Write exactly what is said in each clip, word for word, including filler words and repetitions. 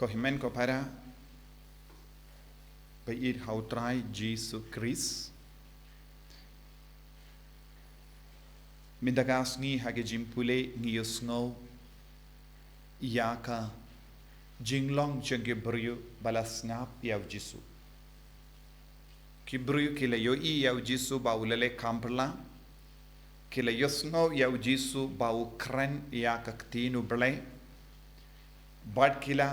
Ko hynmen ko para ba ïeit ha u Trai Jisu Khrist. Mynta ka sngi ha ka jingpule ngi ïohsngew ïa ka jinglong jong ki briew ba la sngap ïa u Jisu. Ki briew ki la ïohi ïa u Jisu ba u la leh kam phylla. Ki la ïohsngew ïa u Jisu ba u kren ïa ka ktien u Blei. Bad ki la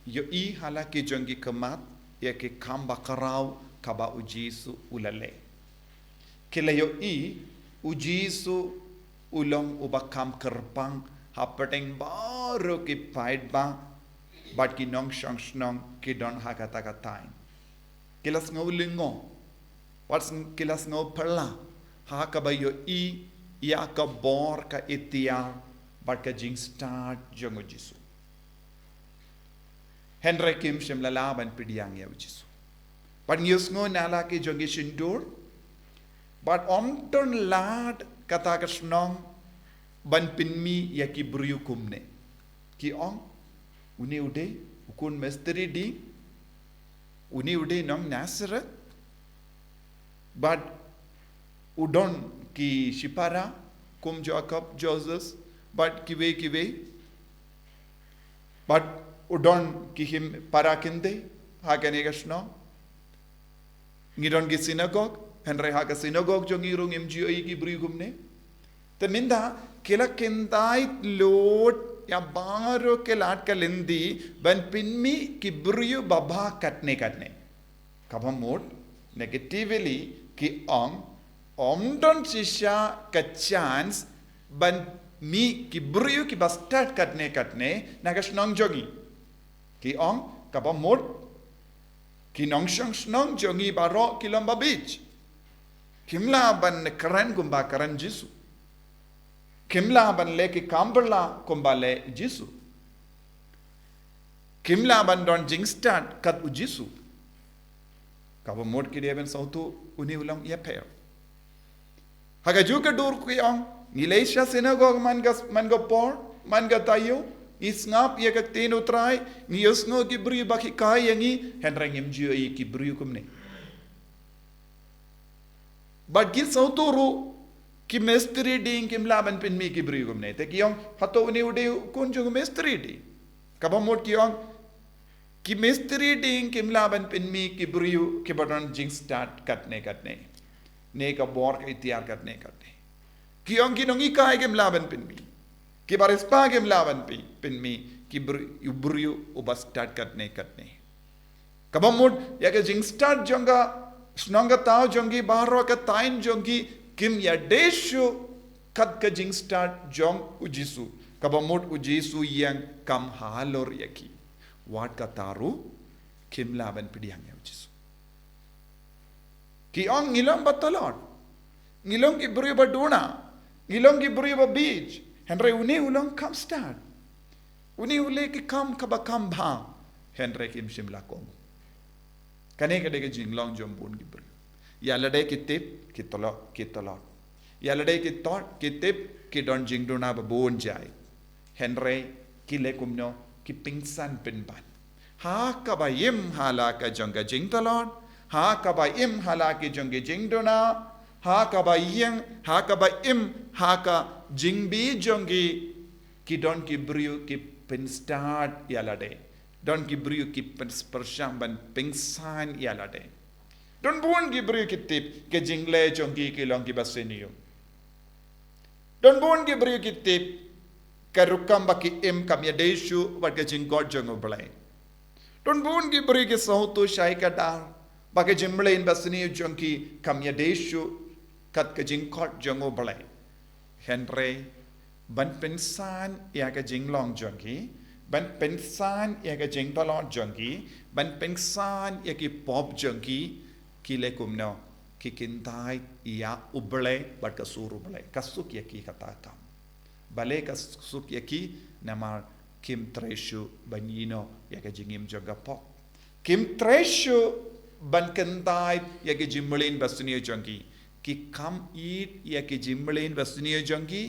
ïohi ha la ki jong ki khmat ïa ki kam ba khraw kaba u Jisu u la leh. Ki la ïohi u Jisu u long uba kham kyrpang hapdeng baroh ki paidbah bad ki nongshong shnong ki don ha kata ka thaiñ. Ki la sngew lyngngoh bad sng-, ki la sngew phylla ha kaba ïohi ïa ka bor, ka iktiar bad ka jingstad jong u Jisu. Hynrei kim shym la lah ban pdiang ïa u Jisu. Bad ngi ïohsngew na la ki jong ki shyntur bad ym don lad kata ka shnong ban pynmih ïa ki briew kumne. Ki ong, une u dei u khun mistri ding, une u dei nong Nazareth. Bad u don ki shipara kum Jakob, Joses bad kiwei kiwei. Bad u don ki hynmen para kynthei ha kane ka shnong. Ngi don ki synagog, hynrei ha ka synagog jong ngi ruh ngim ju ïohi ki briew kumne. Te mynta ki la kyntait lut ïa baroh ki lad ka lynti ban pynmih ki briew babha katne katne. Kaba mut, negatively, ki ong, ym don shisha ka chance ban mih ki briew kiba stad katne katne na ka shnong jong ngi. Ki ong, kaba mut, ki nongshong shnong jong ngi baroh ki long ba bieit. Kim lah ban kren kumba kren Jisu. Kim lah ban leh ki kam phylla kumba leh Jisu. Kim lah ban don jingstad kat u Jisu. Kaba mut ki dei ban sngewthuh une u long ïapher. Ha kajuh ka dur ki ong, ngi leit sha synagog man ka, man ka por, man ka taïew, ngi sngap ïa ka ktien u Trai, ngi ïohsngew ki briew ba ki hikai ïa ngi, hynrei ngim ju ïohi ki briew kumne. Bad ki sngewthuh ruh, ki mistri ding kim lah ban pynmih ki briew kumne. Te ki ong, hato une u dei u khun jong u mistri ding? Kaba mut ki ong, ki mistri ding kim lah ban pynmih ki briew kiba don jingstad katne katne, ne ka bor ka iktiar katne katne. Ki ong ki nonghikai kim lah ban pynmih, ki barispa kim lah ban pyn-, pynmih ki briew, u briew uba stad katne katne. Kaba mut ïa ka jingstad jong ka shnong ka thaw jong ki baroh, ka thaiñ jong ki, kim ïadei shuh kat ka jingstad jong u Jisu. Kaba mut u Jisu ïeng kam halor ïa ki. Wat kata ruh kim lah ban pdiang ïa u Jisu. Ki ong ngi long ba tlot, ngi long ki briew ba duna, ngi long ki briew ba bieit, hynrei une u long kham stad. Une u leh ki kam kaba kham bha, hynrei kim shym la kohnguh. Kane ka dei ka jinglong jong bun ki briew. Ïa lade ki tip ki tlot, ki tlot. Ïa lade ki tlot, ki tip ki don jingduna ba bun jait. Hynrei ki leh kumno? Ki pynsan pynban. Ha kaba im ha la ka jong ka jingtlot, ha kaba im ha la ki jong ki jingduna, ha kaba ïeng, ha kaba im ha ka jingbieit jong ki, ki don ki briew ki pynstad ïa lade. Don ki briew ki pyn-, pyrshang ban pynsan ïa lade. Don bun ki briew ki tip ka jingleh jong ki ki long kiba sniew. Don bun ki briew ki tip ka rukom ba ki im kam ïadei shuh bad ka jingkhot jong u Blei. Don bun ki briew ki sngewthuh shai kdar ba ka jingmlien ba sniew jong ki kam ïadei shuh kat ka jingkhot jong u Blei. Hynrei ban pynsan ïa ka jinglong jong ki, ban pynsan ïa ka jingtlot jong ki, ban pynsan ïa ki pop jong ki, ki leh kumno? Ki kyntait ïa u Blei bad ka sur u Blei. Ka suk ïa ki kata ka kam. Balei ka suk ïa ki? Namar kim trei shuh ban ïehnoh ïa ka jingim jong ka pop. Kim trei shuh ban kyntait ïa ka jingmlien ba sniew jong ki. Ki kham ïeit ïa ka jingmlien ba sniew jong ki.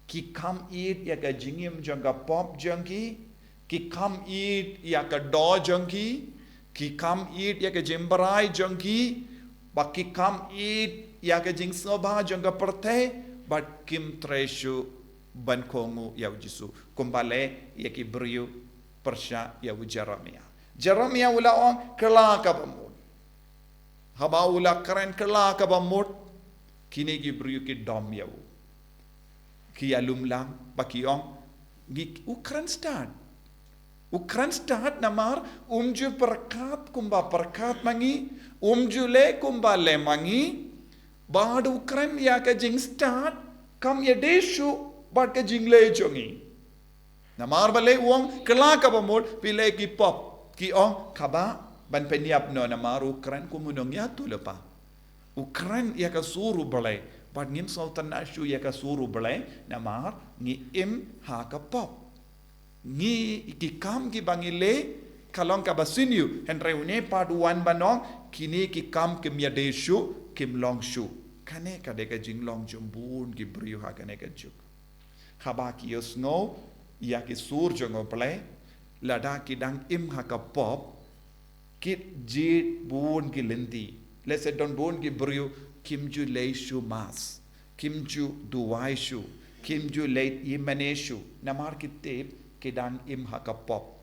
Ki kham ïeit ïa ka jingim jong ka pop jong ki. Ki kham ïeit ïa ka doh jong ki, ki kham ïeit ïa ka jingbrai jong ki, bad ki kham ïeit ïa ka jingsngewbha jong ka pyrthei, bad kim trei shuh ban kohnguh ïa u Jisu. Kumba leh ïa ki briew pyrshah ïa u Jeremiah. Jeremiah u la ong, kylla kaba mut. Haba u la kren kylla kaba mut, kine ki briew ki dom ïa u. Ki ïalum lang, bad ki ong, ngi u kren stad. U kren stad namar, um ju pyrkhat kumba pyrkhat ma ngi, um ju leh kumba leh ma ngi, bad u kren ïa ka jingstad, kam ïadei shuh bad ka jingleh jong ngi. Namar balei u ong, kylla kaba mut, phi leh ki pop, ki ong, kaba, ban pynïap noh namar u kren kum u nongïathuhlypa. U kren ïa ka sur U Blei, bad ngim sngewtynnad shuh ïa ka sur U Blei, namar ngi im ha ka pop. Ngi ki kam kiba ngi leh, ka long kaba sniew, hynrei une pat u wan ban ong, kine ki kam kim ïadei shuh, kim long shuh. Kane ka dei ka jinglong jong bun ki briew ha kane ka juk. Haba ki ïohsngew ïa ki sur jong U Blei, lada ki dang im ha ka pop, ki jied bun ki lynti. Lehse don bun ki briew kim ju leit shuh mass, kim ju duwai shuh, kim ju leit ïingmane shuh, namar ki tip ki dang im ha ka pop.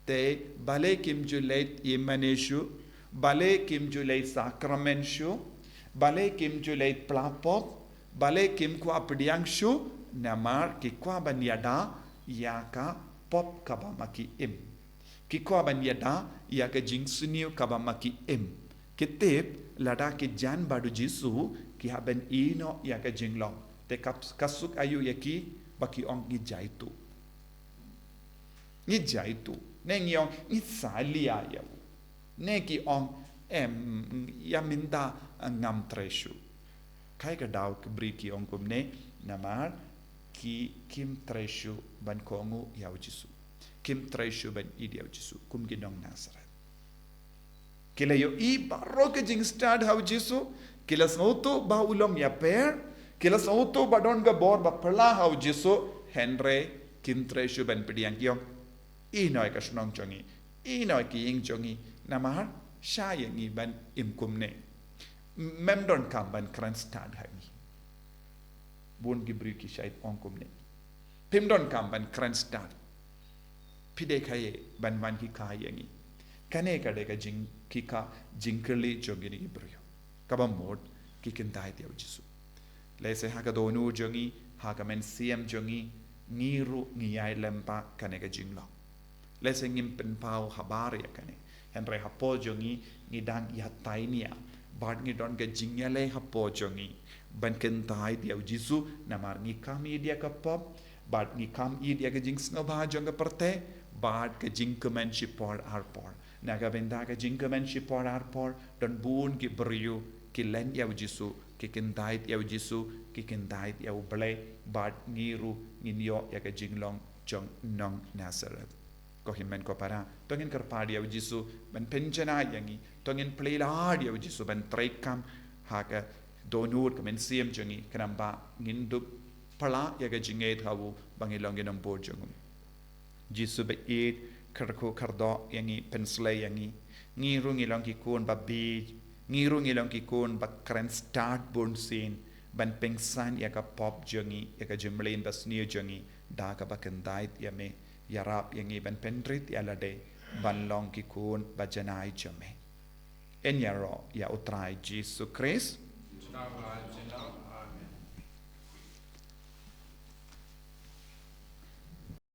Te balei kim ju leit ïingmane shuh, balei kim ju leit sakramen shuh, balei kim ju leit pla pop, balei kim kwah pdiang shuh, namar ki kwah ban ïada ïa ka pop kaba ma ki im. Ki kwah ban ïada ïa ka jingsniew kaba ma ki im. Ki tip lada ki jan bad u Jisu, ki hap ban ïehnoh ïa ka jinglong. Te ka, ka suk aïu ïa ki, ba ki ong, ngi jaituh. Ngi jaituh. Ne ngi ong, ngi salia ïa u. Ne ki ong, em, ïa mynta ngam trei shuh. Kaei ka daw ki briew ki ong kumne, namar ki kim trei shuh ban kohnguh ïa u Jisu. Kim trei shuh ban ïeit ïa u Jisu, kum ki nong Nasareth. Ki la ïohi baroh ka jingstad ha u Jisu, ki la sngewthuh ba u long ïapher, ki la sngewthuh ba don ka bor ba phylla ha u Jisu, hynrei kim trei shuh ban pdiang, ki ong, ïehnoh ïa ka shnong jong ngi, ïehnoh ïa ka ïing jong ngi, namar shah ïa ngi ban im kumne. Mem donkam ban kren stad ha ngi. Bun ki briew ki shait ong kumne. Phim donkam ban kren stad. Phi dei kaei ban wan kyrkhu ïa ngi. Kane ka dei ka jing, kyrkhu, jingkylli jong kine ki briew. Kaba mut ki kyntait ïa u Jisu. Lehse ha ka dohnud jong ngi, ha ka mynsiem jong ngi, ngi ruh ngi ïai lem bad kane ka jinglong. Lehse ngim pynpaw habar ïa kane. Hynrei hapoh jong ngi, ngi dang ïa thait nia. Bad ngi don ka jingïaleh hapoh jong ngi. Ban kyntait ïa u Jisu, namar ngi kham ïeit ïa ka pop. Bad ngi kham ïeit ïa ka jingsngewbha jong ka pyrthei. Bad ka jingkmen shipor arpor. Na ka bynta ka jingkmen shipor arpor, don bun ki briew, ki len ïa u Jisu, ki kyntait ïa u Jisu, ki kyntait ïa u Blei, bad ngi ruh ngin ïoh ïa ka jinglong jong nong Nasareth. Ko hynmen ko para, to ngin kyrpad ïa u Jisu ban pynjanai ïa ngi, to ngin plie lad ïa u Jisu ban treikam ha ka dohnud ka mynsiem jong ngi, khnang ba ngin dup pla ïa ka jingïeit ha u, ba ngin long ki nongbud jong u. Jisu ba ïeit, kyrkhu kyrdoh ïa ngi, pynshlei ïa ngi. Ngi ruh ngi long ki khun ba bieit, ngi ruh ngi long ki khun ba kren stad bun sien, ban pynksan ïa ka pop jong ngi, ïa ka jingmlien ba sniew jong ngi, da kaba kyntait ïa me. Ïarap ïa ngi ban pynrit ïa lade, ban long ki khun ba janai jong me. Yn ïaroh ïa u Trai Jisu Khrist.